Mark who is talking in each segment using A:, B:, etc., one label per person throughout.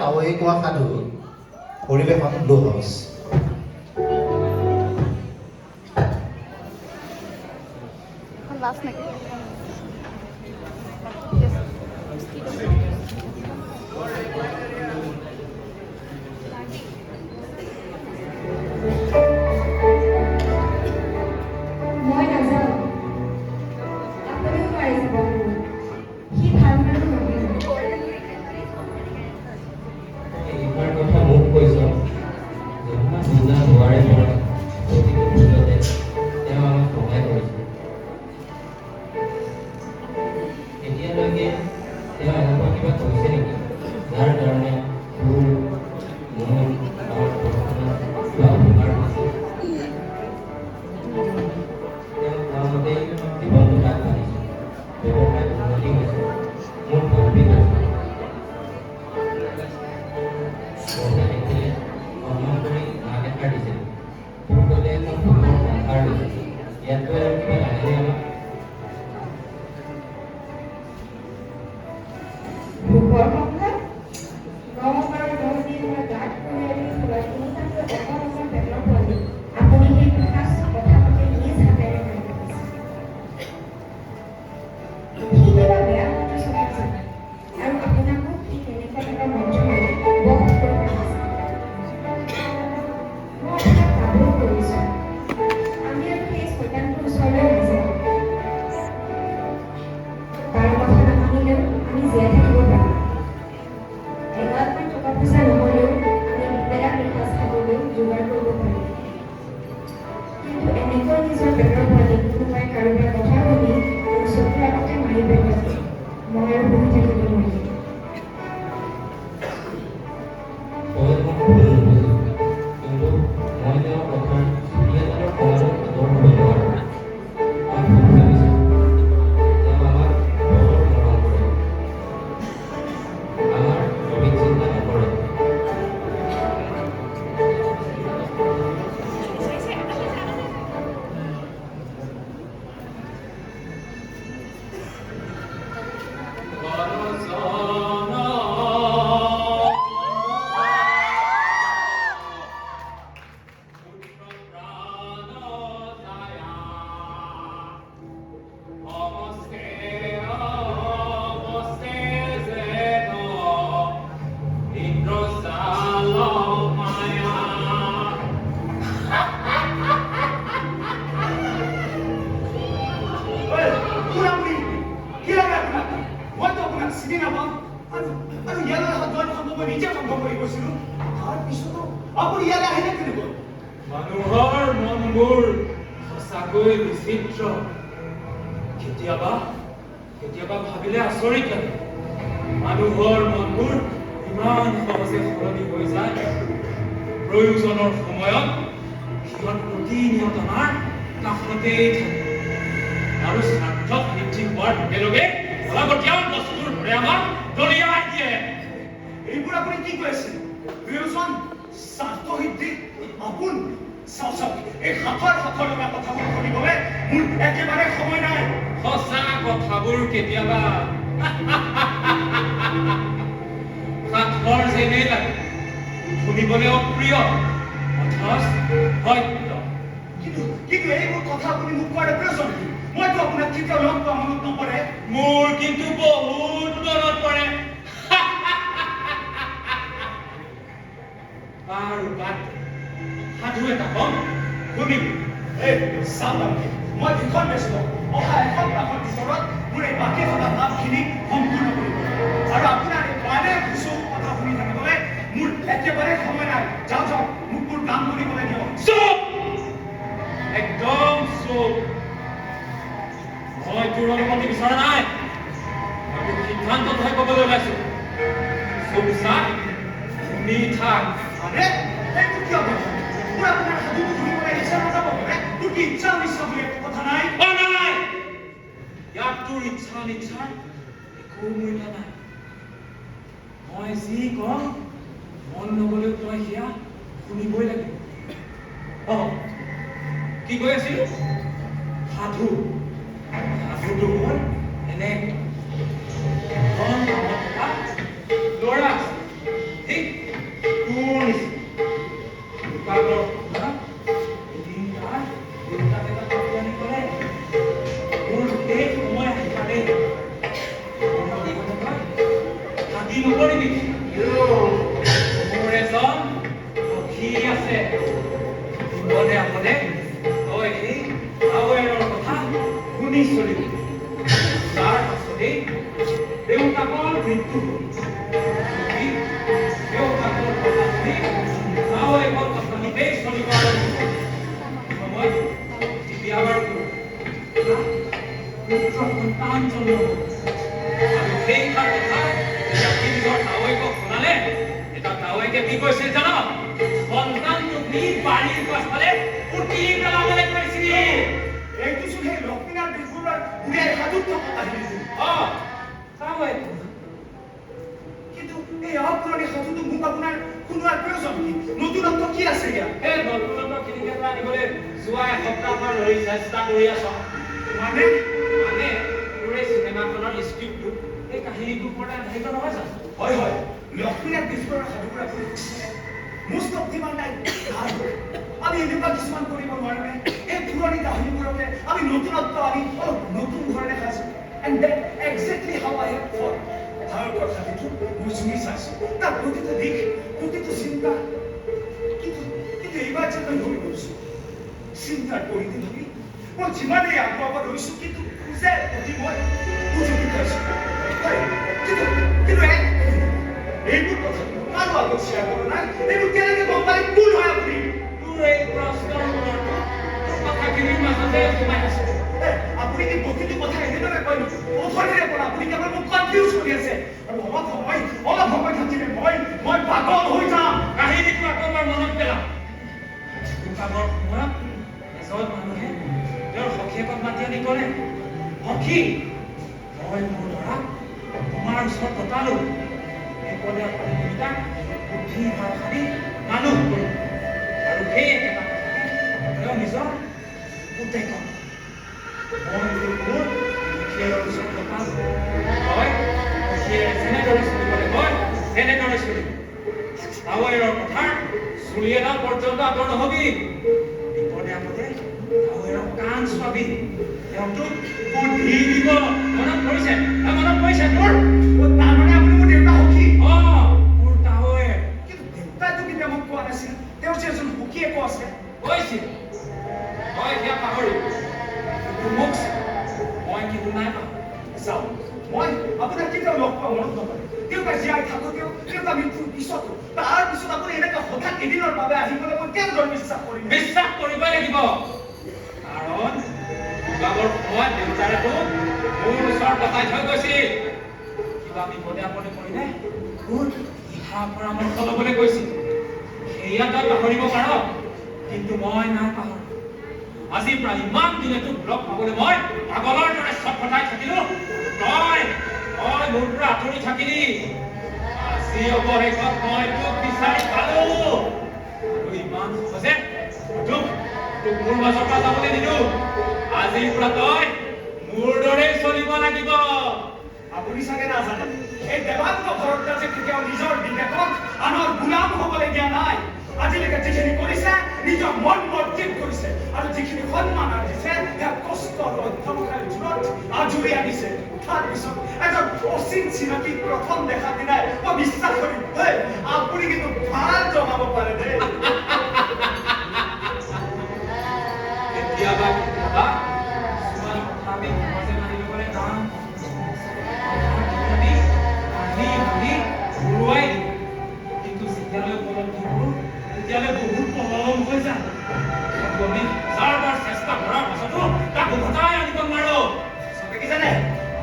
A: কাৱৈ কোৱা সাধু, পৰিৱেশন ব্লু হাউচ।
B: এখন লাষ্ট নেকি?
C: মই নাযাওঁ। আপুনিও নোৱাৰে যাব। সি ভাল মানুহ নহয়।
D: এইষাৰ কথা মোক কৈছ? জনা বুজা হোৱাৰে পৰা প্ৰতিটো খোজতে তেওঁ আমাক সহায় কৰিছে। এতিয়ালৈকে তেওঁ এনেকুৱা কিবা কৈছে নেকি, যাৰ কাৰণে তোৰ, মোৰ, আমাৰ ঘৰখনৰ কিবা উপকাৰ হৈছে? তেওঁ কোৱা মতেই জীৱনটোত আগবাঢ়িছে, ব্যৱসায়ত উন্নতি হৈছে, মোৰ তহবিল হৈছে। বৰতে দেখিলে সন্মান কৰি মাত এষাৰ দিছিল, তোৰ সৈতে এখন সুখৰ সংসাৰ লৈছে। ইয়াতকৈ আৰু কিবা লাগেনে আমাক?
C: সুখৰ সংসাৰ? 9 আৰু 10 দিন মই গাত কঢ়িয়াই থোৱা তিনিটাকৈ অকণ অকণ পেটৰ পোৱালি আপুনি সেই কথা মতে নিজ হাতেৰে মাৰি পেলাইছে। সি কিবা বেয়া মন্ত্ৰ চলায় জানে আৰু আপোনাকো সি তেনেকুৱা কিবা মন্ত্ৰ মাৰি বশ কৰি পেলাইছে। মই আপোনাক কাবৌ কৰিছোঁ, আমি আৰু সেই চয়তানটোৰ ওচৰলৈ নাযাওঁ। তাৰ কথা নামানিলেও আমি জীয়াই থাকিব পাৰিম। এগালমান টকা পইচা নহ'লেও আমি দুবেলা দুসাঁজ খাবলৈ যোগাৰ কৰিব পাৰিম। কিন্তু এনেকৈ নিজৰ পেটৰ পোৱালিক কোনোবাই কাৰোবাৰ কথা শুনি মোৰ চকুৰ আগতে মাৰি পেলোৱাটো মই আৰু বহি থাকিব নোৱাৰিম।
D: তই মোক ভুল নুবুজিবি, কিন্তু মই তেওঁৰ কথাৰ চুলি এডালৰ সমানো আঁতৰ হ'ব নোৱাৰোঁ। তই ভুল ভাবিছ। তেওঁ আমাক বৰ মৰম কৰে, আমাৰ অহিত চিন্তা নকৰে।
E: ঐ, কোন আপুনি? কি লাগে আপোনাক? মইতো আপোনাক চিনি নাপাওঁ আৰু ইয়ালৈ অহা দুৱাৰখন মই নিজে বন্ধ কৰি গৈছিলোঁ। তাৰপিছতো আপুনি ইয়ালৈ আহিলে কেনেকৈ?
F: মানুহৰ মনবোৰ সঁচাকৈ বিচিত্ৰ। কেতিয়াবা কেতিয়াবা ভাবিলে আচৰিত লাগে, মানুহৰ মনবোৰ ইমান সহজে সলনি হৈ যায়। প্ৰয়োজনৰ সময়ত সিহঁত প্ৰতিনিয়ত আমাৰ কাষতেই থাকে আৰু স্বাৰ্থ সিদ্ধি হোৱাৰ লগে লগে অলাগতিয়াল বস্তুৰ দৰে আমাক দলিয়াই দিয়ে।
E: এইবোৰ আপুনি কি কৈ আছে? প্ৰয়োজন, স্বাৰ্থ সিদ্ধি, আপোন? চাওক চাওক, এই সাঁথৰ সাঁথৰ লগা কথাবোৰ শুনিবলৈ মোৰ একেবাৰে সময় নাই।
F: সঁচা কথাবোৰ কেতিয়াবা সাঁথৰ যেনেই লাগে, শুনিবলৈ অপ্ৰিয়, অথচ সত্য।
E: কিন্তু এইবোৰ কথা আপুনি মোক কোৱাৰ প্ৰয়োজন কি? মইতো আপোনাক কেতিয়াও লগ পোৱা মনত নপৰে।
F: মোৰ কিন্তু বহুত মনত পৰে। বাৰু বাদ দে, সাধু এটা কম, শুনিবি?
E: এই চাওক আপুনি, মই ভীষণ ব্যস্ত। অহা এসপ্তাহৰ ভিতৰত মোৰ এই বাকী থকা কামখিনি সম্পূৰ্ণ কৰিব আৰু আপোনাৰ এই মানে খুচু কথা শুনি থাকিবলৈ মোৰ একেবাৰে সময় নাই। যাওক যাওক, মোক মোৰ কাম কৰিবলৈ দিয়ক।
F: চুপ, একদম চুপ। মই তোৰ অনুমতি বিচৰা নাই। মই তোৰ সিদ্ধান্তটোহে ক'বলৈ ওলাইছো। চুপ চাপ শুনি থাক।
E: আৰে, এইবোৰ কিয় কথা? মোৰ আপোনাৰ সাধুটো শুনিবলৈ ইচ্ছা নাযাব পাৰে। তোৰ কি ইচ্ছা অনিচ্ছা বুলি একো কথা নাই?
F: অ নাই, ইয়াত তোৰ ইচ্ছা অনিচ্ছাৰ একো মূল্য নাই। মই যি কম, মন নগ'লেও তই সেয়া শুনিবই লাগিব। অ, কি কৈ আছিলো? সাধু। সাধুটো হ'ল এনে, এখন গাঁৱত এটা ল'ৰা আছিল। ঠিক তোৰ নিচিনা। দোকানৰ সময়ত এদিন তাৰ দেউতাকে তাক মাতি আনি ক'লে, মোৰ শেষ সময় আহি পালে, থাকি নকৰিবি, মোৰ এজন সখী আছে, বিপদে আপদে তই সেই তাৱেৰৰ কথা শুনি চলিবি। তাৰ পাছতেই দেউতাকৰ মৃত্যু হ'ল। সি দেউতাকৰ কথা শুনি তাৱেকৰ কথা মতেই চলিব আৰম্ভ কৰিলে। সময়ত সি বিয়া বাৰু কৰিলে, পুত্ৰ সন্তান জন্ম হ'ল। আৰু সেইষাৰ কথা যেতিয়া সি নিজৰ তাৱেকক শুনালে, তেতিয়া তাৱেকে কি কৈছিল জান? সন্তানটোক নি বাৰীৰ পাছফালে পুতি পেলাবলৈ কৈছিল।
E: এইটোচোন সেই লক্ষ্মীনাথ বেজবৰুৱাৰ বুঢ়ী সাধুত থকা কাহিনীটো।
F: অ, তাৱেক।
E: কিন্তু এই আওপুৰণি সাধুটো মোক আপোনাৰ শুনোৱাৰ প্ৰয়োজন কি? নতুনত্ব কি আছে ইয়াত?
F: সেই নতুনত্বখিনিকে তই আনিবলৈ যোৱা এসপ্তাহমান ধৰি চেষ্টা কৰি আছ।
E: মানে?
F: মানে তোৰ এই চিনেমাখনৰ স্ক্ৰিপ্টটো এই কাহিনীটোৰ ওপৰতে আধাৰিত নহয় জানো?
E: হয় হয়, লক্ষ্মীনাথ বেজবৰুৱাৰ সাধুবোৰ আপুনি most of them are like আমি এনেকুৱা কিছুমান কৰিব নোৱাৰোনে? এই পুৰণি কাহিনীবোৰকে আমি নতুনত্ব আনি অলপ নতুন ধৰণে সাজো। And that exactly how I have thought. ভাৰতৰ সাধুটো মই চুমি চাইছোঁ, তাৰ প্ৰতিটো দিশ, প্ৰতিটো চিন্তা। কিন্তু কিন্তু এইবাৰ যে মই হৈ গৈছোঁ চিন্তাৰ পৰিধি ভাবি, মই যিমানেই আগুৱাব লৈছোঁ, কিন্তু খোজে প্ৰতি মই উজুতি খাইছোঁ। হয়, কিন্তু কিন্তু এইবোৰ কথা কাৰো আগত শ্বেয়াৰ কৰা নাই। এইবোৰ কেনেকৈ গম পালে? কোন হয় আপুনি?
F: তোৰ এই প্ৰশ্নৰ উত্তৰটো তোৰ কথাখিনিৰ মাজতে সোমাই আছে।
E: আপুনি কি প্ৰতিটো কথা এনেদৰে কয় নেকি? অথনিৰে পৰা আপুনি কেৱল মোক কনফিউজ কৰি আছে। আৰু অলপ সময় থাকিলে মই মই পাগল হৈ যাম।
F: কাহিনীটো আকৌ এবাৰ মনত পেলা। দোকানৰ সময়ত এজন মানুহে তেওঁৰ সখীয়েকক মাতি আনি ক'লে, সখী, মই মোৰ ল'ৰাক তোমাৰ ওচৰত গতালো, বিপদে আপদে তুমি তাক বুদ্ধি ভৰসা দি মানুহ কৰিম। আৰু সেই একেটা কথাকে তেওঁ নিজৰ পুতেকক, মই তোৰ মোৰ সখীয়েৰৰ ওচৰত গতালো, তই সখীয়েৰে যেনেদৰে চলিবলৈ কয় তেনেদৰে চলিবি। তাৱেৰৰ কথাৰ চুলি এডাল পৰ্যন্ত আঁতৰ নহবি। বিপদে আপদে তাৱেৰৰ কাণ চোৱাবি, তেওঁ তোক বুদ্ধি দিব। মনত পৰিছে? মনত পৰিছে তোৰ?
E: তাৰমানে আপুনি মোৰ দেউতা সখী?
F: অ, মোৰ তাৱেৰ।
E: কিন্তু দেউতাইতো কেতিয়া মোক কোৱা নাছিল তেওঁৰ যে এজন সখীয়েকো আছে।
F: কৈছিল, তই এতিয়া পাহৰি কিন্তু মোক মই কিন্তু নাই পাহৰা।
E: চাওক, মই আপোনাক কেতিয়াও লগ পোৱা মনত নপৰে। দেউতা জীয়াই থাকোঁতেও, দেউতা মৃত্যুৰ পিছতো। তাৰ পিছত আপুনি এনেকৈ হঠাৎ এদিনৰ বাবে আহি গ'লে মই কেনেদৰে বিশ্বাস কৰিম?
F: বিশ্বাস কৰিবই লাগিব, কাৰণ বিবাহৰ সময়ত দেউতাৰে তোক মোৰ ওচৰত বহাই থৈ গৈছিল। কিবা বিপদে আপদে পৰিলে তোৰ দিহা পৰামৰ্শ ল'বলৈ কৈছিল। সেয়া তই পাহৰিব পাৰ, কিন্তু মই নাই পাহৰা। আজি প্ৰায় ইমান দিনে তোক লগ পাবলৈ মই পাগলৰ দৰে ছটফটাই থাকিলো। তই তই মোৰ পৰা আঁতৰি থাকিলি। আজি অৱশেষত মই তোক বিচাৰি পালো আৰু ইমান সহজে তোক তোক মোৰ মাজৰ পৰা যাবলৈ নিদিওঁ। আজিৰ পৰা তই মোৰ দৰেই চলিব লাগিব।
E: আপুনি চাগে নাজানে, এই দেৱাংগ ভৰদ্বাজে কেতিয়াও নিজৰ বিবেকক আনৰ গোলাম হ'বলৈ দিয়া নাই। আজিলৈকে যিখিনি কৰিছে, নিজৰ মন মৰ্জিত কৰিছে আৰু যিখিনি সন্মান আৰ্জিছে, সেয়া কষ্ট আৰু অধ্যৱসায়ৰ জোৰত আজুৰি আনিছে। তাৰপিছত এজন অচিন চিনাকি প্ৰথম দেখা দিনাই মই বিশ্বাস কৰিম? হেই, আপুনি কিন্তু ভাল জনাব পাৰে দেই।
F: কেতিয়াবা কেতিয়াবা কিছুমান কথা আমি সহজে মানি ল'বলৈ টান পাওঁ। আমি ভাঙি ভাঙি উৰুৱাই দিওঁ, কিন্তু যেতিয়ালৈ উপলব্ধি কৰোঁ তেতিয়ালৈ বহুত পলম হৈ যায়। কিন্তু আমি হাজাৰবাৰ চেষ্টা কৰাৰ পাছতো তাক উভতাই আনিব নোৱাৰো।
E: আচলতে কি জানে,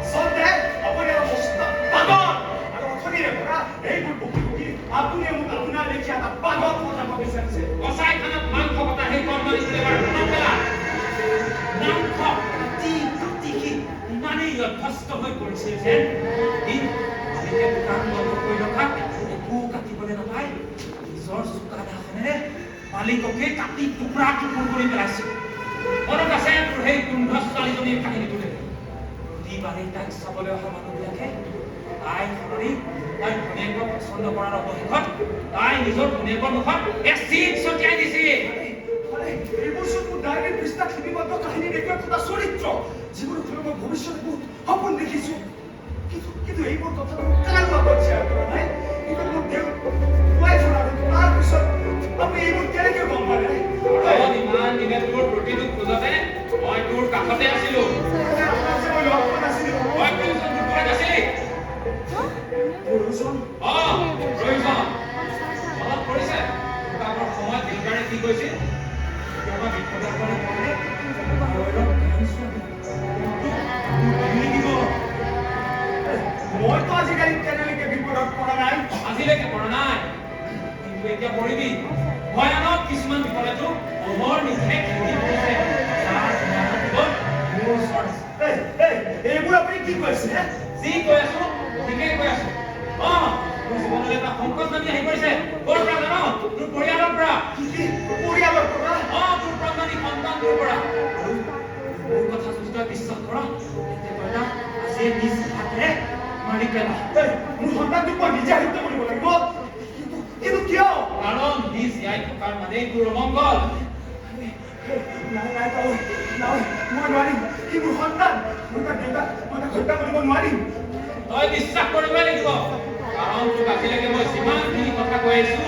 E: আচলতে আপুনি এটা মস্ত পাগল। আৰু অথনিৰে পৰা এইবোৰ বকি বকি আপুনি মোক আপোনাৰ লেখীয়া এটা পাগল সজাব বিচাৰিছে।
F: কচাইখানাত মাংস কটা সেই কণমানিটোলৈ এবাৰ মনত পেলা। মাংস কাটি কাটি সি ইমানেই অভ্যস্ত হৈ পৰিছিল যেন এদিন মালিকে দোকান বন্ধ কৰি ৰখাত একো কাটিবলৈ নাপায় নিজৰ চোকা দাখনেৰে মালিককে কাটি টুকুৰা টুকুৰ কৰি পেলাইছিল। মনত আছে তোৰ সেই গোন্ধ ছোৱালীজনীৰ কাহিনীটোলৈ? প্ৰতিবাৰেই তাইক চাবলৈ অহা মানুহবিলাকে তাই সলনি তাই ভনীয়েকক পচন্দ কৰাৰ অৱশেষত তাই নিজৰ ভনীয়েকৰ মুখত এচিড ছটিয়াই দিছিল।
E: আৰে, এইবোৰ চোন মোৰ ডায়েৰীৰ পৃষ্ঠাত লিপিবদ্ধ কাহিনীৰ একো একোটা চৰিত্ৰ, যিবোৰক লৈ মই ভৱিষ্যতে বহুত সপোন দেখিছো। কিন্তু এইবোৰ কথাটো মই কাৰো আগত শ্বেয়াৰ কৰা নাই, ইভেন মোৰ ৱাইফৰ আগত। তাৰপিছত আপুনি এইবোৰ কেনেকৈ গম পালে?
F: কাৰণ ইমান দিনে তোৰ প্ৰতিটো খোজতে মই তোৰ কাষতে আছিলো।
E: আপোনাক যে মই লগ পোৱা নাছিলো।
F: মই প্ৰয়োজন তোৰ পৰা নাছিলি।
E: প্ৰয়োজন?
F: অ, প্ৰয়োজন। মনত পৰিছে দুৰ্গামৰ সময়ত দেউতাৰে কি কৈছিল? কেতিয়াবা বিপদে আপদে পৰিলে কাৰৈৰক গান চোৱাবি, তোক তুলি দিব।
E: মইতো আজিকালি তেনেলৈকে বিপদত পৰা নাই।
F: আজিলৈকে পৰা নাই, কিন্তু এতিয়া পৰিবি। ভয়ানক কিছুমান বিপদে তোক অহৰ্নিশে খেদি ফুৰিছে, যাৰ সমাধান কেৱল মোৰ ওচৰত আছে।
E: এই, এই, এইবোৰ আপুনি কি কৈছে হে?
F: যি কৈ আছো ঠিকেই কৈ আছো। অ, তোৰ জীৱনলৈ এটা সংকট নামি আহি পৰিছে। ক'ৰ পৰা জান? তোৰ পৰিয়ালৰ পৰা।
E: কি কি পৰিয়ালৰ পৰা?
F: অ, তোৰ কণমানি সন্তানটোৰ পৰা। আৰু মোৰ কথা যদি তই বিশ্বাস কৰ, তেন্তে তই তাক আজিয়ে নিজ হাতেৰে মাৰি পেলা।
E: এই, মোৰ সন্তানটোক মই নিজে হত্যা কৰিব লাগিব? কিন্তু কিয়?
F: কাৰণ সি জীয়াই থকাৰ মানেই তোৰ অমংগল।
E: নাই নাই তাই নাই, মই নোৱাৰিম। সি মোৰ সন্তান, মই তাৰ দেউতাক, মই তাক হত্যা কৰিব নোৱাৰিম।
F: তই বিশ্বাস কৰিবই লাগিব, কাৰণ তোক আজিলৈকে মই যিমানখিনি কথা কৈ আহিছো,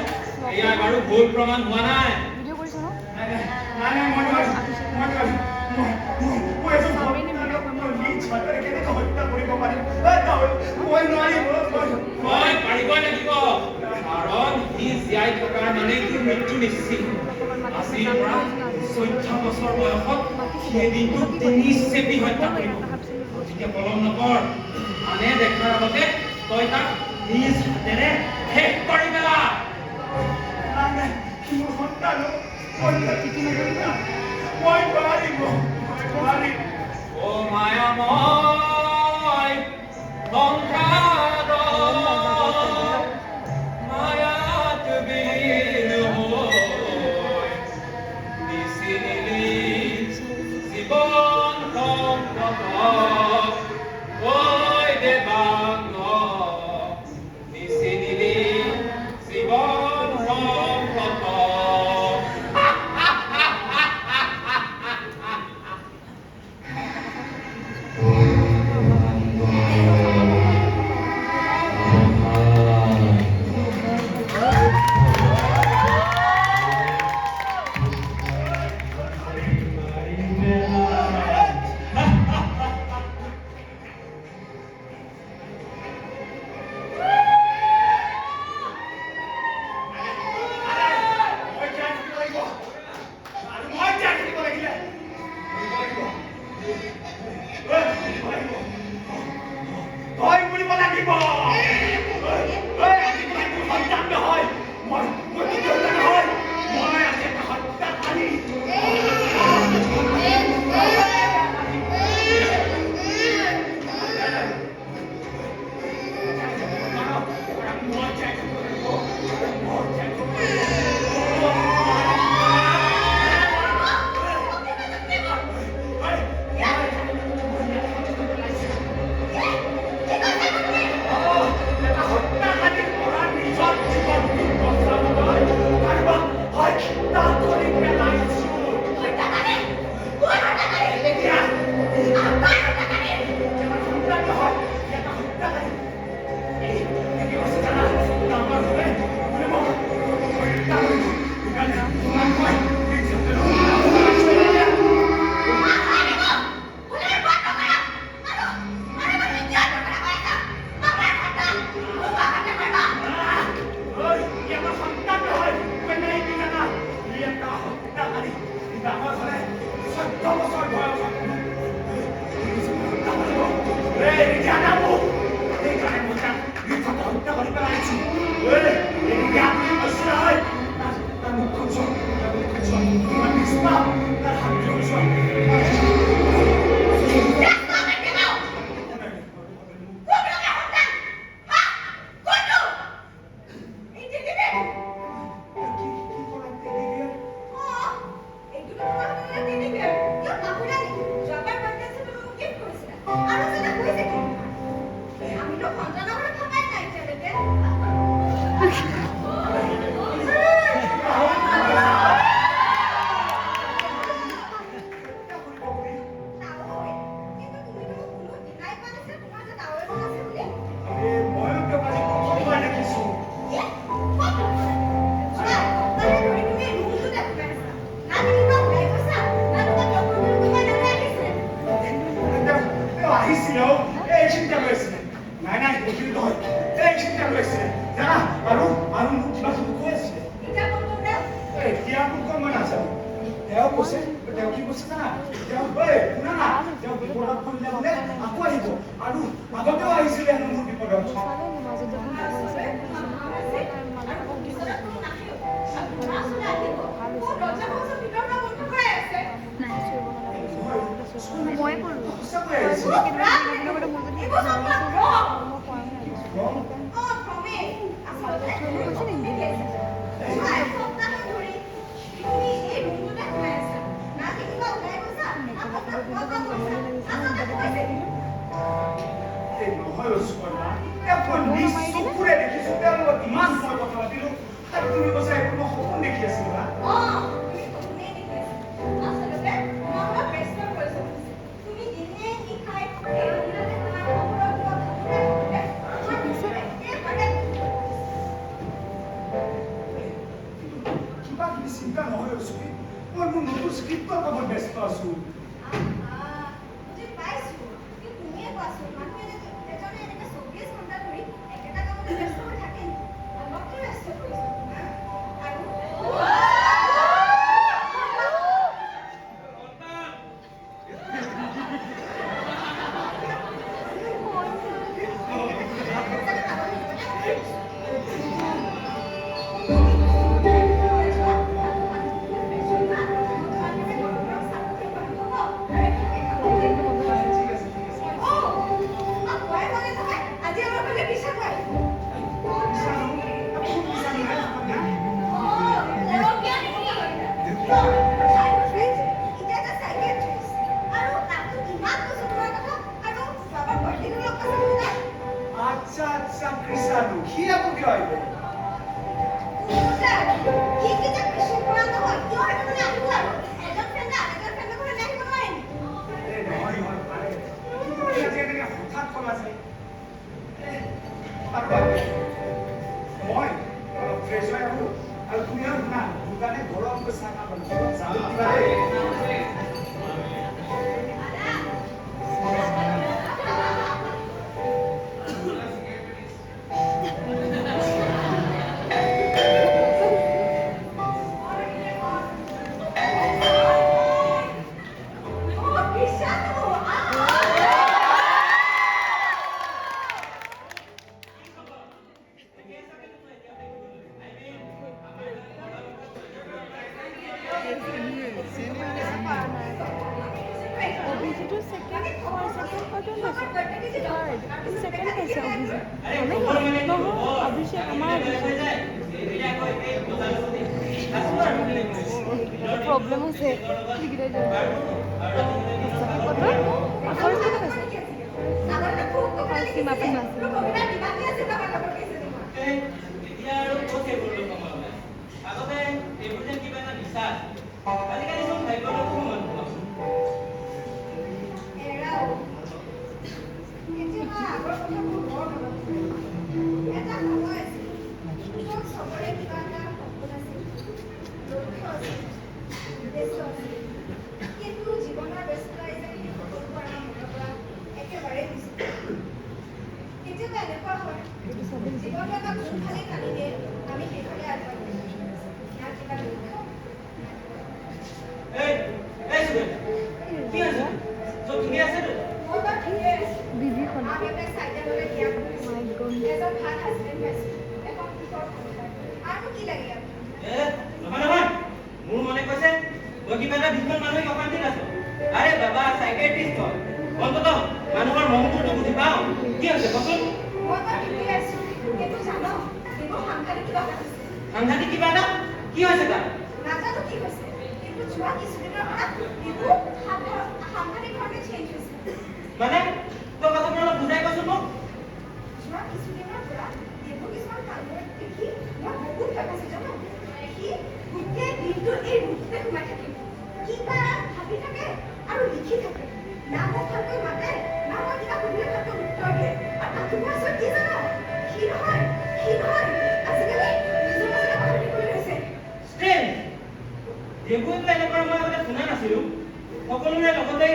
F: এয়া বাৰু ভুল প্ৰমাণ হোৱা নাই।
B: ভিডিঅ' কৰিছ ন?
E: নাই নাই নাই নাই, মই নোৱাৰিম, মই নোৱাৰিম। মই এজন সন্তানক মই নিজ হাতেৰে কেনেকৈ হত্যা কৰিব পাৰিম? এই, তাই, মই নোৱাৰিম, মই
F: তই পাৰিবই লাগিব, কাৰণ সি জীয়াই থকাৰ মানেই তোৰ মৃত্যু নিশ্চিত। আজিৰ পৰা 14 বছৰ বয়সত সি এদিন তোক ডিঙি চেপি হত্যা কৰিব। গতিকে পলম নকৰ, আনে দেখাৰ আগতে তই তাক নিজ হাতেৰে শেষ কৰি পেলা।
E: নাই নাই, সি মোৰ সন্তান, মই মই নোৱাৰিম, মই নোৱাৰিম।
F: অ মায়াময় সংসাৰ, মায়াত বিলীন হৈ নিচিনিলি জীৱন সংকটক। ঐ দেৱাংগ, নিচিনিলি জীৱন সংকটক।
E: কৈছে, তেওঁ কি কৈছে জানা? তেওঁ ঐ শুনা না, তেওঁ বিপদত পৰিলে বোলে আকৌ আহিব, আৰু আগতেও আহিছিলে হেনো মোৰ বিপদত।
B: মই কৰোঁ।
E: সঁচাকৈ আহিছিল। এই নহয় অ সুকন্যা, তেওঁক মই নিজ চকুৰে দেখিছো, তেওঁৰ লগত ইমান সময় কথা পাতিলো, আৰু তুমি কৈছা এইবোৰ মই সপোন দেখি আছিলো। হা, কিন্তু কিবা কিবি চিন্তা নহয় অ চুমি, মই মোৰ নতুন স্ক্ৰিপ্টৰ কামত ব্যস্ত আছো। ঠিক আছে, ঠিক আছে। কিষাণু, কোন কিষাণু হে সুকন্যা? আচ্ছা আচ্ছা, কৃষাণু সি আকৌ কিয় আহিব? এই নহয় নহয়, পাৰে, কিন্তু তুমি আজি এনেকে হঠাৎ ক'লা যে? এ, বাৰু বাদ দে। মই অলপ ফ্ৰেছ হৈ আহোঁ, আৰু তুমি আৰু শুনা, মোৰ কাৰণে গৰমকৈ চাহ কাপ বনাবা, অলপ জালুক দিবা দেই।
B: অভিজিতো ছেকেণ্ড, ছেকেণ্ড পাৰ্টত পাইছে, থাৰ্ড, ছেকেণ্ড পাইছে অভিজিত। নহয়, অভিষেক, আমাৰ অভিষেক। প্ৰব্লেম হৈছে সেইকেইটা। ফাৰ্ষ্ট কোনে পাইছে? ফাৰ্ষ্ট সীমা আছিল।
D: এতিয়া আৰু ক'ত সেইবোৰ লোক সময় ওলায়? আগতে এইবোৰ যেন কিবা এটা নিচা আছিল। আজিকালি চোন ভাগ্যলৈকো সময় নোপোৱা।
C: কেতিয়াবা আগৰ কথাবোৰ বৰ মনত পৰে। এটা সময় আছিল য'ত চবৰে কিবা এটা সপোন আছিল, লক্ষ্য আছিল, উদ্দেশ্য আছিল। কিন্তু জীৱনৰ ব্যস্ততাই যেন সেই সকলোবোৰ আমাৰ মনৰ পৰা একেবাৰেই গুচি গ'ল। কেতিয়াবা এনেকুৱা হয়, জীৱনটো আমাক যোনফালে টানি নিয়ে আমি সেইফালে আগবাঢ়ি যাওঁ, না কিবা লক্ষ্য, না কিবা
D: এই এই সুগন্ধা, কি হৈছে? চব ঠিকে আছেতো?
C: মই বাৰু ঠিকে আছোঁ।
B: বিভীষণ।
C: মা দেউতাক চাইকেলতে বিয়া কৰিছোঁ,
B: My God.
C: এজন ভাল হাজবেণ্ড পাইছোঁ, এখন সুখৰ সংসাৰ, আৰু কি লাগে আপোনাক?
D: এ নহয় নহয়, মোৰ মনে কৈছে তই কিবা এটা ভীষণ মানসিক অশান্তিত আছ। আৰে বাবা, চাইকেট্ৰিষ্ট হয়, অন্ততঃ মানুহৰ মনবোৰতো বুজি পাওঁ। কি হৈছে কচোন?
C: মই বাৰু ঠিকে আছোঁ, কিন্তু জান, এইবোৰ সাংঘাতিক কিবা এটা হৈছে।
D: সাংঘাতিক কিবা এটা কি হৈছে তাৰ?
C: নাজানো কি হৈছে, কিন্তু যোৱা কিছুদিনৰ পৰা এইবোৰ সাংঘাতিক ধৰণে চেঞ্জ হৈছে।
D: মানে তই কথাবোৰ অলপ বুজাই কচোন মোক।
C: যোৱা কিছুদিনৰ পৰা এইবোৰ কিছুমান কাণ্ড দেখি মই বহুত ভয় পাইছোঁ জান। সি গোটেই দিনটো এই ৰুমটোতে সোমাই থাকে, কিবা ভাবি থাকে আৰু লিখি থাকে। না মোক ভালকৈ মাতে, না মই কিবা সুধিলে ভালকৈ উত্তৰ দিয়ে। আৰু তাতোকৈ আচৰিত কি জান? সি নহয় আজিকালি নিজৰ মাজতে কথা পাতিবলৈ ধৰিছে।
D: ষ্ট্ৰেঞ্জ, দেবুৱেতো এনেকুৱা মই আগতে শুনা নাছিলো। সকলোৰে লগতে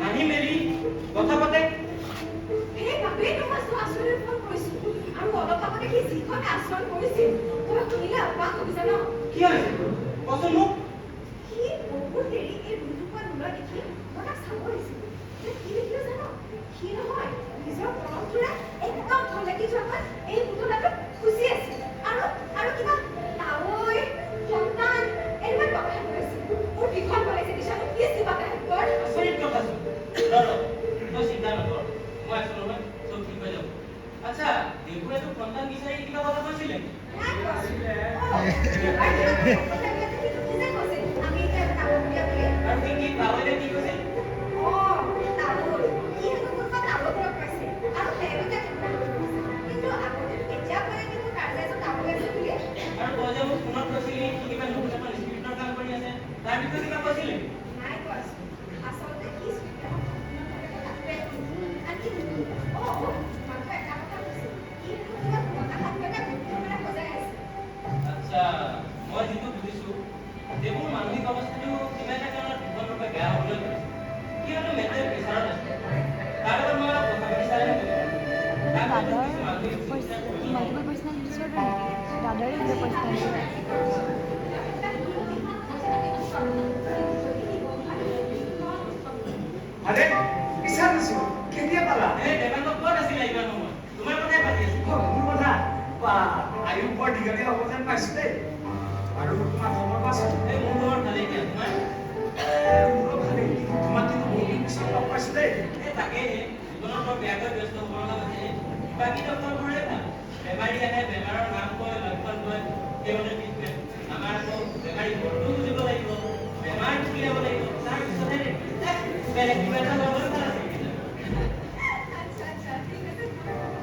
D: হাঁহি মেলি কথা পাতে।
C: সেইবাবেইতো মই যোৱা আচৰিত হৈ ফোন কৰিছোঁ। আৰু অলপ আগতে সি যিখন আচৰণ কৰিছিল, তই শুনিলে অবাক হবি জান।
D: কি হৈছে কচোন মোক?
C: সি বহুত দেৰি লোৱা দেখি মই তাক চাব দিছিলোঁ। কি দেখিলো জানো? সি নহয় নিজৰ কলমটোৰে একদম ভয় লাগি যোৱাকৈ এই পুতলাটোক খুচি আছিল আৰু আৰু কিবা তাৱৈ সন্তান এনেকুৱা কিবা কথা কৈ আছিল। মোৰ ভীষণ ভয় লাগিছে দিশানু, প্লিজ কিবা এটা হেল্প কৰ।
D: আচৰিত কথাচোন। ৰ ৰ, তই চিন্তা নকৰ, মই আছো নহয়, চব ঠিক হৈ যাব। আচ্ছা, দেবুৱে তোক সন্তান বিচাৰি কিবা কথা কৈছিল নেকি?
C: নাই কোৱাচোন। অ, আৰু কিবা কথা লাগিলে সি কি যে কৈছিল, আমি এতিয়া ডাঙৰীয়া বুলি।
D: আৰু সি কি তাৱৈলে কি কৈছিল?
C: অ, তাৱৈ, সি হেনো কোনোবা তাৱৈক লগ পাইছে আৰু তেওঁলোকে তেনেকুৱা কৈছে। কিন্তু আগতে কেতিয়াও কোৱা নাই কিন্তু তাৰ যে এজন তাৱৈ আছে বুলি।
D: আৰু তই যে মোক ফোনত কৈছিলি সি কিবা নতুন এখন স্ক্ৰিপ্টৰ কাম কৰি আছে, তাৰ বিষয়ে কিবা কৈছিল নেকি?
C: নাই কোৱাচোন। আচলতে কি স্ক্ৰিপ্ট এখন সম্পূৰ্ণভাৱে তাতে আনকি অ মাত্ৰ এটা কথা কৈছিল, সি হেনো কিবা পুৰণা সাধু এটা নতুন ৰূপেৰে সজাই আছে।
D: আচ্ছা, মই যিটো বুজিছো, দেবুৰ মানসিক অৱস্থাটো কিবা এটা কাৰণত ভীষণৰূপে বেয়া হ'বলৈ ধৰিছে। সি হয়তো মেণ্টেল প্ৰেছাৰত আছে। তাৰ লগত মই অলপ কথা পাতি চালেহে বুজিম। তাক হয়তো
B: দাদাৰ
D: কিছু মানসিক চিকিৎসাৰ প্ৰয়োজন হ'ব।
B: মাল্টিপল পাৰ্চনেলিটি ডিচঅৰ্ডাৰ নেকি? দাদাৰে হৈছে পাৰ্চনেলিটি।
E: আৰে ঈশান, কেতিয়া পালা?
D: এই দেৱাংগ, ক'ত আছিলা ইমান সময়? তোমাৰ কথাই পাতি আছিলো।
E: অ, মোৰ কথা বা আয়ু বৰ দীঘলীয়া হ'ব যেন পাইছো দেই। আৰু তোমাৰ খবৰ কোৱাচোন?
D: এই মোৰ খবৰ ভালেই দিয়া, তোমাৰ?
E: মোৰো ভালেই। তোমাক কিন্তু বহুত দিন পিছত লগ পাইছো দেই।
D: এই তাকেই, জীৱনত বৰ বেয়াকৈ ব্যস্ত হ'ব লগা হৈছে। বাকী ডক্টৰবোৰে ভাল, বেমাৰী আহে, বেমাৰৰ নাম কয়, লক্ষণ কয়, সেইমতে ট্ৰিটমেণ্ট। আমাৰ আকৌ বেমাৰী মনটো বুজিব লাগিব, বেমাৰটো উলিয়াব লাগিব, তাৰপিছতহে treatment। এহ, বেলেগ কিবা এটা হোৱা ভাল আছিল কিজানি।
C: আচ্ছা আচ্ছা, ঠিক আছে,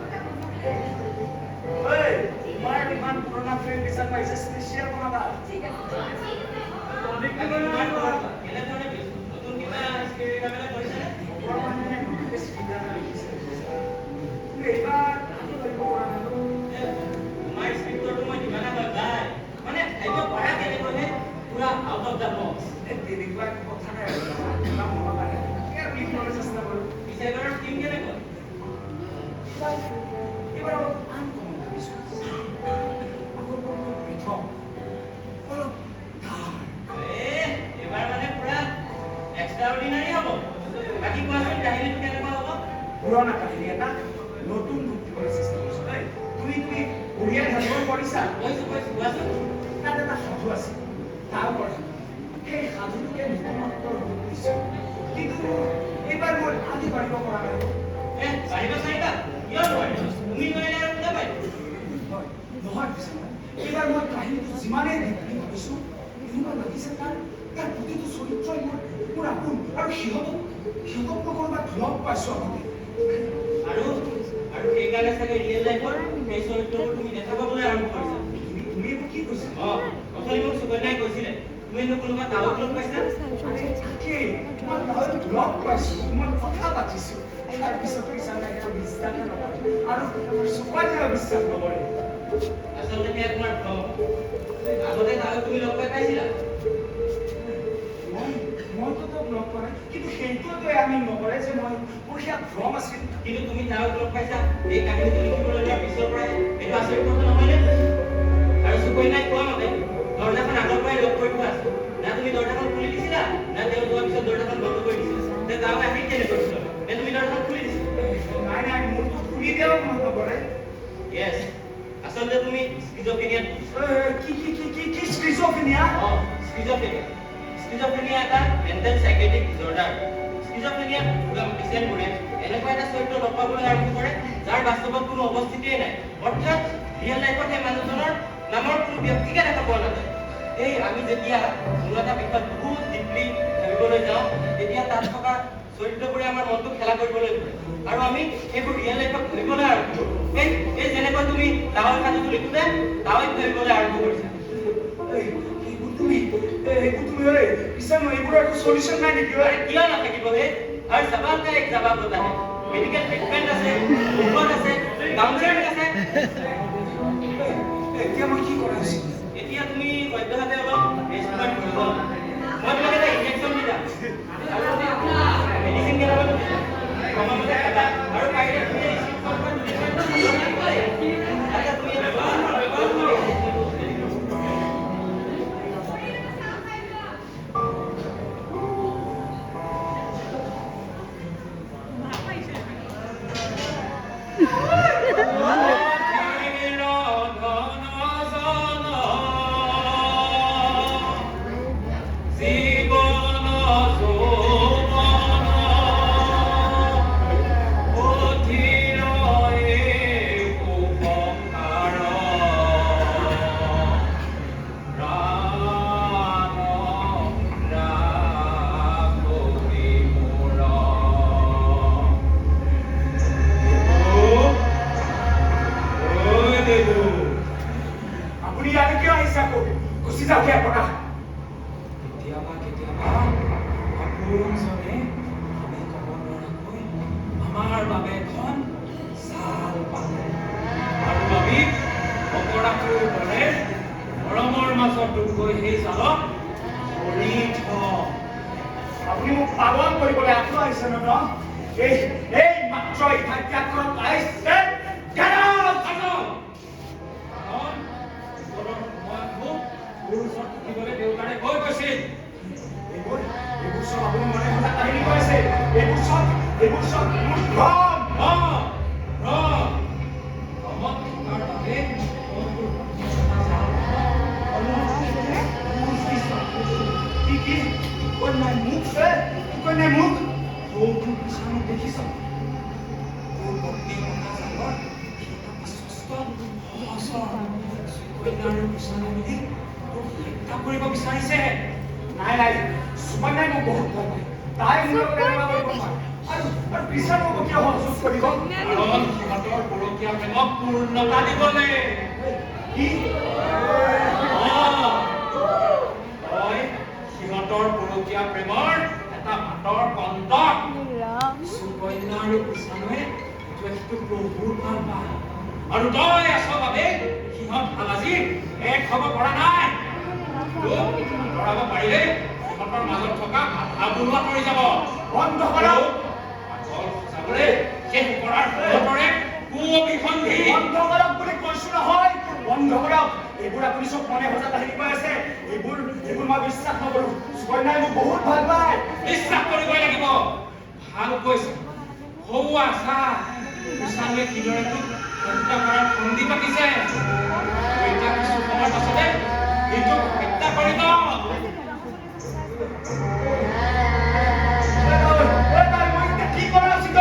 C: কথা বুজিব।
E: ঐ, তোমাৰ ইমান পুৰণা ফ্ৰেণ্ড ঈশান পাইছে, স্পেচিয়েল বনাবা।
C: ঠিক আছে, ঠিক আছে।
D: বাকী তোমাৰ খবৰ কোৱা? কেনেধৰণে ব্যস্ত? নতুন কিবা ঝামেলা কৰিছানে?
E: খবৰ মানে নতুনকৈ স্ক্ৰিপ্ট এটা লিখিছে। কিন্তু এইবাৰ ভাবিব পৰা নাই।
D: এ, তোমাৰ স্ক্ৰিপ্টৰটো মই দিবানা হয় ভাই, মানে ভাবিব পাৰা কেনেকৈহে, পুৰা আউট অফ the box.
E: এই তেনেকুৱা একো কথা নাই আৰু, কিবা মনত আহে তাকে আৰু লিখিবলৈ চেষ্টা কৰোঁ।
D: পিছে এইবাৰৰ থিম কেনেকুৱা?
E: এইবাৰ অলপ আনকমন ভাবিছোঁ, আগৰবোৰ অলপ পৃথক, অলপ ডাৰ্ক।
D: এ, এইবাৰ মানে পুৰা এক্সট্ৰা অৰ্ডিনাৰী হ'ব। বাকী কোৱাচোন, কাহিনীটো কেনেকুৱা হ'ব?
E: পুৰণা কাহিনী এটা নতুন ৰূপ দিবলৈ চেষ্টা কৰিছোঁ দেই। তুমি তুমি উৰিয়াই সাধুবোৰ পঢ়িছা?
D: কৈছো কৈছো, কোৱাচোন।
E: তাত এটা সাধু আছে, তাৰ সাধু। সেই সাধুটোকে নতুনত্বৰ ৰূপ দিছোঁ, কিন্তু এইবাৰ মই আদি পাৰিব পৰা নাই।
D: এ, পাৰিব চাৰিবা, কিয় নোৱাৰিবা? তুমি নোৱাৰিলে আৰু কোনে পাৰিব?
E: হয় নহয় পিছে নহয়, এইবাৰ মই কাহিনীটো যিমানেই ডিপলি ভাবিছোঁ, এনেকুৱা লাগিছে তাৰ তাৰ প্ৰতিটো চৰিত্ৰই মোৰ মোৰ আপোন আৰু সিহঁতক সিহঁতক মই ক'ৰবাত লগ পাইছোঁ আগতে।
D: আৰু আৰু সেইকাৰণে চাগে ৰিয়েল লাইফৰ সেই চৰিত্ৰবোৰ তুমি দেখা পাবলৈ আৰম্ভ কৰিছা।
E: তুমি তুমি এইবোৰ কি কৈছা?
D: অ, অথনি মোক সুকন্যাই কৈছিলে, তুমি হেনো কোনোবা তাৱৈক লগ পাইছা।
E: আৰে তাকেই, মই তাৱৈক লগ পাইছোঁ, মই কথা পাতিছোঁ, তাৰপিছতো ঈশান দাই বিশ্বাসে নকৰে আৰু সুকন্যাও বিশ্বাস নকৰে।
D: আচলতে সেয়া তোমাৰ ভ্ৰম। আগতে তাৱৈক তুমি লগ পাই পাইছিলা।
E: মই মইতো তেওঁক লগ পোৱা নাই, কিন্তু সেইটোৱেতো এয়া মিন নকৰে যে মই মোৰ সেয়া ভ্ৰম আছিল।
D: কিন্তু তুমি তাৱৈক লগ পাইছা এই কাহিনীটো লিখিবলৈ লোৱাৰ পিছৰ পৰাই, এইটো আচৰিত কথা নহয়নে? আৰু সুকন্যাই কোৱা মতে দৰ্জাখন আগৰ পৰাই লক কৰি থোৱা আছে। না তুমি দৰ্জাখন খুলি দিছিলা, না তেওঁ যোৱাৰ পিছত দৰ্জাখন বন্ধ কৰি দিছিলা। তে তাৱৈ আহিল কেনেকৈ ভিতৰলৈ? নে তুমি দৰ্জাখন খুলি দিছিলা?
E: নাই নাই, মোৰতো খুলি দিয়াও মনত নপৰে।
D: য়েছ, আচলতে তুমি স্কিজোফ্ৰেনিয়াত ভুগিছা।
E: কি কি কি কি কি স্কিজোফ্ৰেনিয়া?
D: অ, স্কিজোফ্ৰেনিয়া। স্কিজোফ্ৰেনিয়া এটা মেণ্টেল চাইকেট্ৰিক ডিজৰ্ডাৰ। স্কিজোফ্ৰেনিয়াত ভোগা পেচেণ্টবোৰে এনেকুৱা এটা চৰিত্ৰ লগ পাবলৈ আৰম্ভ কৰে যাৰ বাস্তৱত কোনো অৱস্থিতিয়ে নাই, অৰ্থাৎ ৰিয়েল লাইফত সেই মানুহজনৰ নামৰ কোনো ব্যক্তিকে দেখা পোৱা নাযায়। এই আমি যেতিয়া কোনো এটা বিষয়ত বহুত ডিপলি ভাবিবলৈ যাওঁ, তেতিয়া তাত থকা চৰিত্ৰবোৰে আমাৰ মনটো খেলা কৰিবলৈ ধৰে আৰু আমি সেইবোৰ ৰিয়েল লাইফত ভাবিবলৈ আৰম্ভ কৰোঁ। এই এই যেনেকৈ তুমি তাৱৈ সাধুটো লিখোঁতে তাৱৈক ভাবিবলৈ আৰম্ভ কৰিছা।
E: এইবোৰ তুমি ঐ ঈশান, এইবোৰৰ একো চলিউশ্যন নাই নেকি ঐ?
D: আৰে কিয় নাথাকিব হে? हर सवाल का एक जवाब होता है। মেডিকেল ট্ৰিটমেণ্ট আছে, ঔষধ আছে, কাউন্সেলিং আছে।
E: এতিয়া মই কি কৰা উচিত?
D: এতিয়া তুমি সদ্যহতে অলপ ৰেষ্ট লোৱাৰ প্ৰয়োজন। মই তোমাক এটা ইনজেকশ্যন দি যাম আৰু মেডিচিন কেইটামান দি যাম, সময়মতে খাবা আৰু পাৰিলে তুমি স্ক্ৰিপ্টখন দুদিনমান লাগিব। আচ্ছা, তুমি
C: চাহ খাই লোৱা।
E: ইয়ালৈ কিয় আহিছে আকৌ? গুচি যাওক ইয়াৰ পৰা।
F: কেতিয়াবা কেতিয়াবা আপোনজনে আমি ক'ব নোৱাৰাকৈ আমাৰ বাবে এখন জাল পাতে আৰু আমি অপৰাধটোৰ দৰে মৰমৰ মাজত ডুব গৈ সেই জালত ধৰি থওঁ।
E: আপুনি মোক পাগল কৰিবলৈ আকৌ আহিছে ন? এই এই মাত্ৰ এই ঠাই ত্যাগ কৰক। I said get out!
F: কাৰণ কাৰণ বিপদৰ সময়ত মোক তোৰ ওচৰত থাকিবলৈ দেউতাৰে কৈ গৈছিল।
E: এইবোৰ এইবোৰ চব আপুনি মনে সজা কাহিনী কৈ আছে। এইবোৰ চব মোৰ ভ্ৰম।
F: অ ভ্ৰম, ভ্ৰমত থকাৰ বাবে তই তোৰ পত্নীয়ে পতা জালখনত অলক্ষিতে খোজ দিছ।
E: কি কি কন্যাই মোক, এ কন্যাই মোক?
F: সৌটো কৃষাণক দেখিছ? তোৰ পত্নীয়ে পতা জালৰ সি এটা বিশ্বস্ত সহচৰ। সুকন্যা আৰু কৃষাণে মিলি তোক হত্যা কৰিব বিচাৰিছে।
E: নাই নাই, সুকন্যাই মোক বহুত ভাল পায়। তাই মোৰ লগত এনেকুৱা কৰিব নোৱাৰে। আৰু আৰু কৃষাণক কিয় সহযোগ কৰিব?
F: কাৰণ সিহঁতৰ পৰকীয়া প্ৰেমক পূৰ্ণতা দিবলৈ।
E: কি?
F: অ, তই সিহঁতৰ পৰকীয়া প্ৰেমৰ এটা বাটৰ কণ্টক।
B: ৰাম।
F: সুকন্যা আৰু কৃষাণুৱে ইটোৱে সিটোক বহুত ভাল পায় আৰু তই আছ বাবে সিহঁত হাল আজি এক হ'ব পৰা নাই। তোক আঁতৰাব পাৰিলে সিহঁতৰ মাজত থকা বাধাবোৰো আঁতৰি যাব।
E: বন্ধ কৰক।
F: পাগল সজাবলৈ শেষ কৰাৰ সিহঁতৰে কু অভিসন্ধি।
E: বন্ধ কৰক বুলি কৈছো নহয়, বন্ধ কৰক। এইবোৰ আপুনি চব মনে সজা কাহিনী কৈ আছে। এইবোৰ এইবোৰ মই বিশ্বাস নকৰো। সুকন্যাই মোক বহুত ভাল পায়।
F: বিশ্বাস কৰিবই লাগিব। ভাল কৈছে। সৌৱা চা, কৃষাণুৱে কিদৰে তোক হত্যা কৰাৰ ফন্দি পাতিছে। আৰু এতিয়া কিছু সময়ৰ পাছতে সি তোক হত্যা কৰিব।
E: মই এতিয়া কি কৰা উচিত?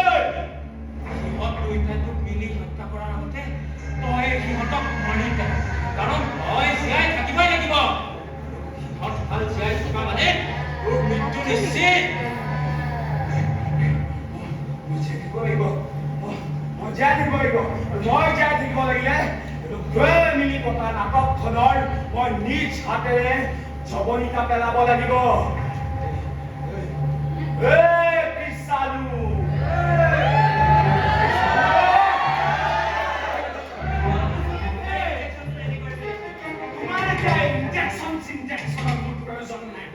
F: সিহঁত দুয়োটাই তোক মিলি হত্যা কৰাৰ আগতে তই সিহঁতক মাৰি পেলা, কাৰণ তই জীয়াই থাকিবই লাগিব। সিহঁত হাল জীয়াই থকা মানে তোৰ মৃত্যু নিশ্চিত।
E: মই জীয়াই থাকিব লাগিব। মই জীয়াই থাকিব লাগিব। আৰু মই জীয়াই থাকিব লাগিলে দুয়োৱে মিলি পতা নাটকখনৰ মই নিজ হাতেৰে জৱনিকা পেলাব লাগিব। এ কৃষাণু, তোমাৰ এতিয়া ইনজেকশ্যন চিনজেকশ্যনৰ মোৰ প্ৰয়োজন নাই।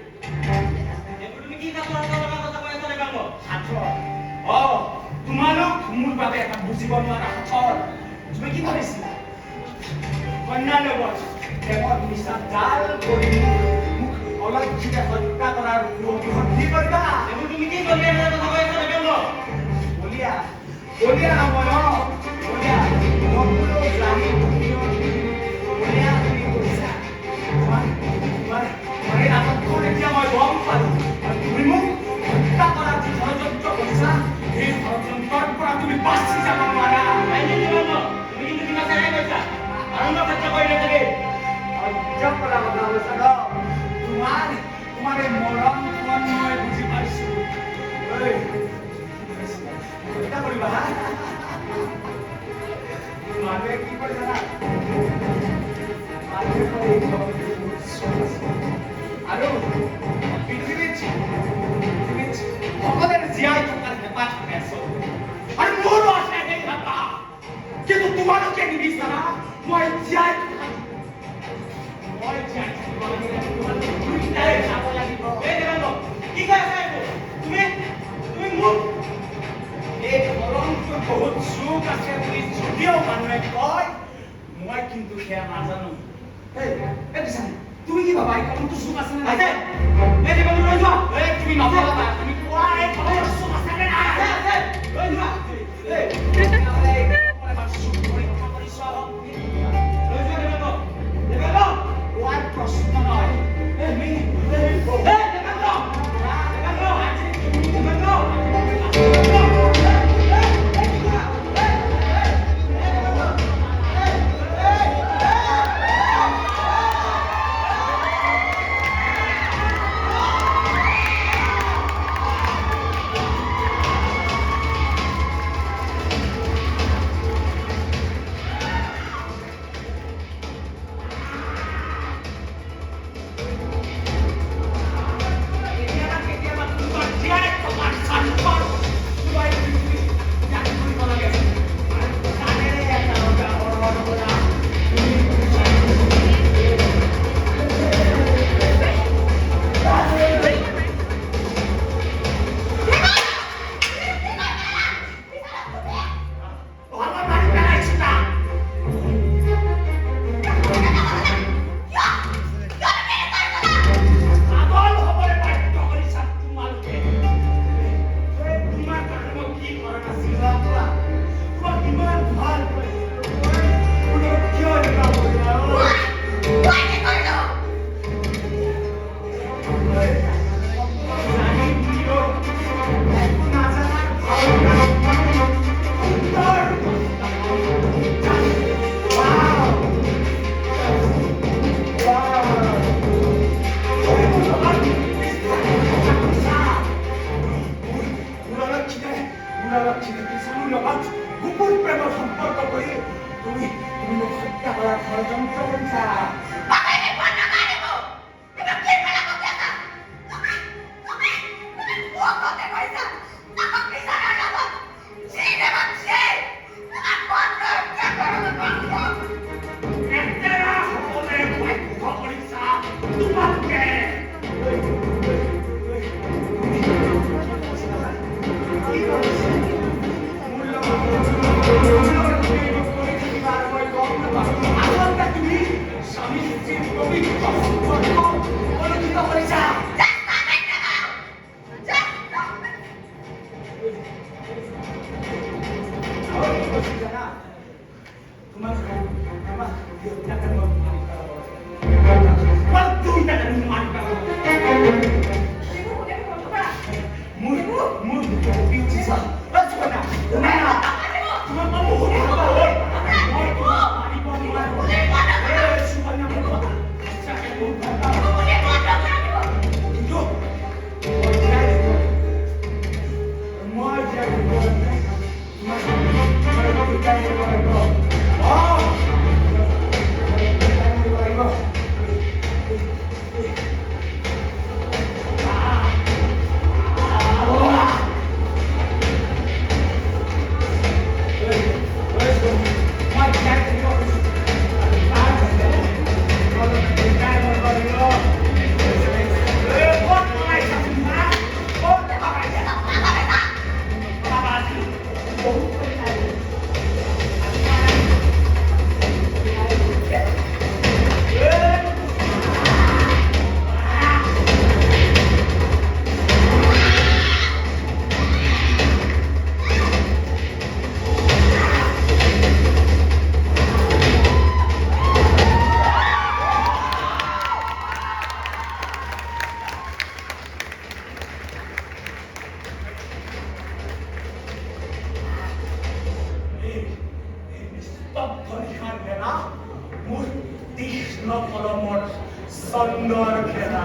E: সাঁথৰ? অ, তোমালোক মোৰ বাবে এটা বুজিব নোৱাৰা সাঁথৰ। তুমি কি ভাবিছিলা, কন্যাৰ লগত প্ৰেমৰ মিছা জাল কৰি মোক অলক্ষিতে হত্যা কৰাৰ অভিসন্ধি কৰিবা? বলিয়া, বলিয়া নহয়। অ বলিয়া, সকলো জানি শুনিও তুমি বলিয়া বুলি কৈছা। তোমাৰ তোমাৰ তোমাৰ এই নাটকখন এতিয়া মই গম পালো। আৰু তুমি মোক হত্যা কৰাৰ যি ষড়যন্ত্ৰ কৰিছা, সেই ষড়যন্ত্ৰৰ পৰা তুমি বাচি যাব নোৱাৰা। সহ্য কৰা কথা কৈছা ন? তোমাৰ তোমাৰ এই মৰমখন মই বুজি পাইছো। ঐ, হত্যা কৰিবা হা? মানুহে কি কৰে জানা? মানুহে কয় এই জগতত বহুত চখ আছে আৰু পৃথিৱীত পৃথিৱীত সকলোৰে জীয়াই থকাৰ হেঁপাহ থাকে আচলতে, আৰু মোৰো আছে সেই হেঁপাহ। কিন্তু তোমালোকে নিবিচাৰা মই জীয়াই থকা। মই জীয়াই থাকিব লাগিলে তোমালোকে দুয়োটাই যাব লাগিব। এই কলংটোত বহুত চুক আছে বুলি যদিও মানুহে কয়, মই কিন্তু সেয়া নাজানো। এই এই দিছা, তুমি কি ভাবা, এই কলংটো চুক আছে নে নাই? এই তুমি নকবা, তুমি কোৱা, এই কলংটোৰ চুক আছে নে নাই? এই, তেতিয়াহ'লে এই কলংটোৰ এবাৰ চুক পৰীক্ষা কৰি চোৱা হওক। কোৱাৰ প্ৰশ্ন নহয়। এই, এই, এই, এই, দেৱেন্দ্ৰ! দেৱেন্দ্ৰ, আজি তুমি দেৱেন্দ্ৰ, আজি তুমি কিবা কৰিছা? মোৰ তীক্ষ্ণ কলমৰ ছন্দৰ খেলা।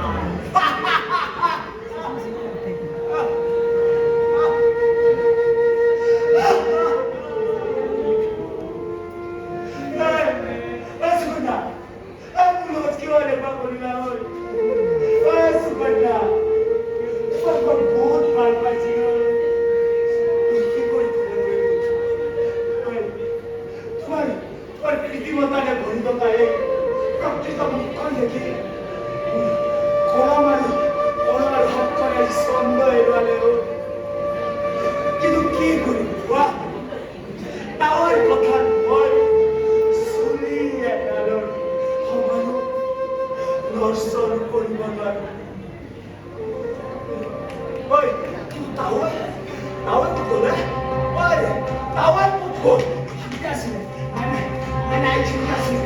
E: বহুত ভাল পাইছিলো। তোমাৰ কৃত্ৰিমতাৰে ভৰি থকা এই প্ৰকৃত মুখখন দেখি কলম আৰু হাতখনে ছন্দ হেৰুৱালে। কিন্তু কি কৰিম কোৱা, তাৱৰ কথাত মই চুলি এডালৰ সমানো লৰচৰ কৰিব নোৱাৰো। ঐ, কিন্তু তাৱৈ তাৱৈ ক'ত গ'ল? ঐ, তাৱৈ ক'ত গ'ল? আছিলে। নাই, এইখিনিতে আছিলে।